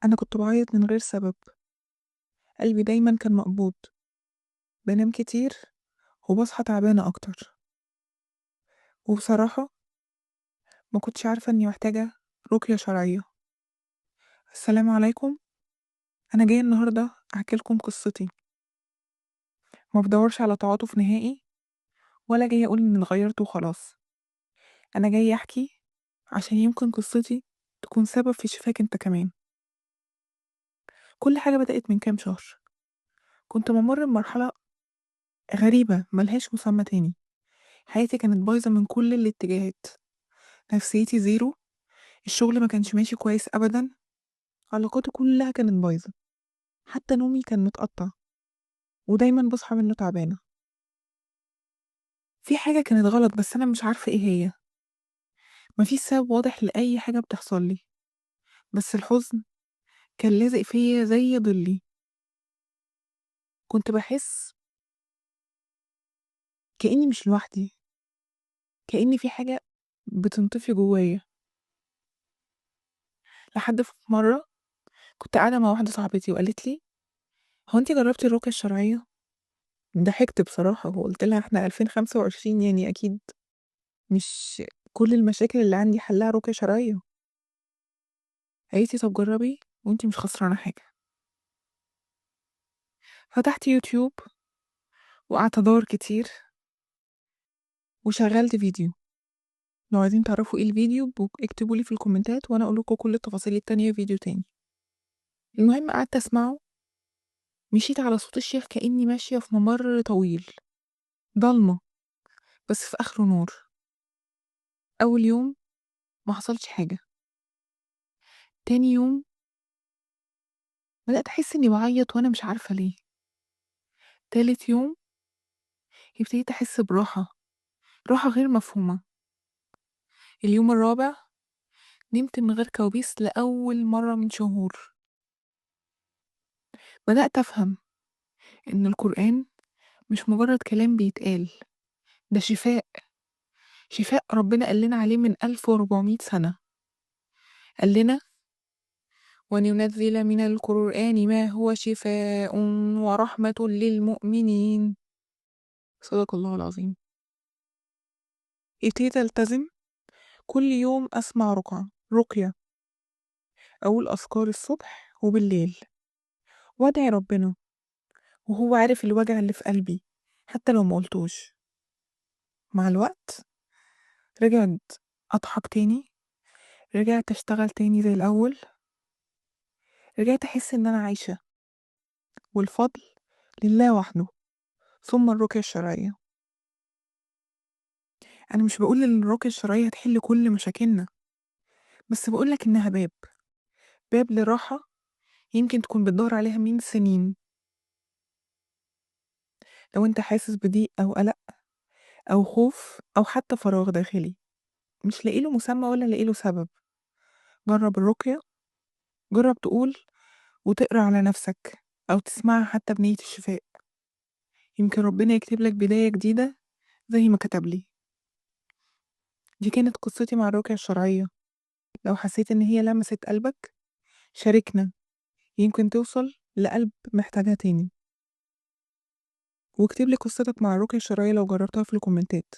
أنا كنت بعيط من غير سبب، قلبي دايما كان مقبوض، بنام كتير وبصحى تعبانة أكتر. وبصراحة ما كنتش عارفة إني محتاجة رقية شرعية. السلام عليكم، أنا جاية النهاردة أحكي لكم قصتي. ما بدورش على تعاطف نهائي، ولا جاية أقول إني اتغيرت وخلاص. أنا جاية أحكي عشان يمكن قصتي تكون سبب في شفاك أنت كمان. كل حاجة بدأت من كام شهر. كنت بمر بمرحلة غريبة ملهاش مسمى تاني. حياتي كانت بايظة من كل الاتجاهات، نفسيتي زيرو، الشغل ما كانش ماشي كويس أبدا، علاقاتي كلها كانت بايظة، حتى نومي كان متقطع ودايما بصحى منه تعبانة. في حاجة كانت غلط بس أنا مش عارفة إيه هي. مفيش سبب واضح لأي حاجة بتحصل لي، بس الحزن كان لازق فيا زي ضلي. كنت بحس كأني مش لوحدي، كأني في حاجة بتنطفي جوايا. لحد في مرة كنت قاعدة مع واحدة صاحبتي وقالت لي: هو انتي جربتي الرقية الشرعية؟ ضحكت بصراحة وقلت لها احنا 2025، يعني أكيد مش كل المشاكل اللي عندي حلها رقية شرعية. قالت لي طب جربي وانتي مش خسرانة حاجة. فتحت يوتيوب وقعدت أدور كتير وشغلت فيديو. لو عايزين تعرفوا ايه الفيديو اكتبوا لي في الكومنتات وانا اقول لكم كل التفاصيل التانية في فيديو تاني. المهم قعدت اسمعه، مشيت على صوت الشيخ كأني ماشية في ممر طويل ضلمة بس في آخره نور. أول يوم ما حصلش حاجة، تاني يوم بدأت أحس إني بعيط وأنا مش عارفة ليه، تالت يوم ابتديت أحس براحة، راحة غير مفهومة. اليوم الرابع نمت من غير كوابيس لأول مرة من شهور. بدأت أفهم إن القرآن مش مجرد كلام بيتقال، ده شفاء، شفاء ربنا قال لنا عليه من 1400 سنة. قال لنا: وننزل من القرآن ما هو شفاء ورحمة للمؤمنين. صدق الله العظيم. ابتديت ألتزم، كل يوم أسمع رقية، أقول أذكار الصبح وبالليل، وأدعي ربنا وهو عارف الوجع اللي في قلبي حتى لو ما قلتوش. مع الوقت رجعت أضحك تاني، رجعت أشتغل تاني زي الأول، رجعت أحس إن أنا عايشة، والفضل لله وحده ثم الرقية الشرعية. أنا مش بقول إن الرقية الشرعية هتحل كل مشاكلنا، بس بقولك إنها باب، باب لراحة يمكن تكون بتدور عليها من سنين. لو أنت حاسس بضيق أو قلق أو خوف أو حتى فراغ داخلي مش لاقي له مسمى ولا لاقي له سبب، جرب الرقية، جرب تقول وتقرأ على نفسك أو تسمعها حتى بنية الشفاء. يمكن ربنا يكتب لك بداية جديدة زي ما كتب لي. دي كانت قصتي مع الرقية الشرعية. لو حسيت إن هي لمست قلبك شاركنا، يمكن توصل لقلب محتاجها تاني. واكتب لي قصتك مع الرقية الشرعية لو جربتها في الكومنتات.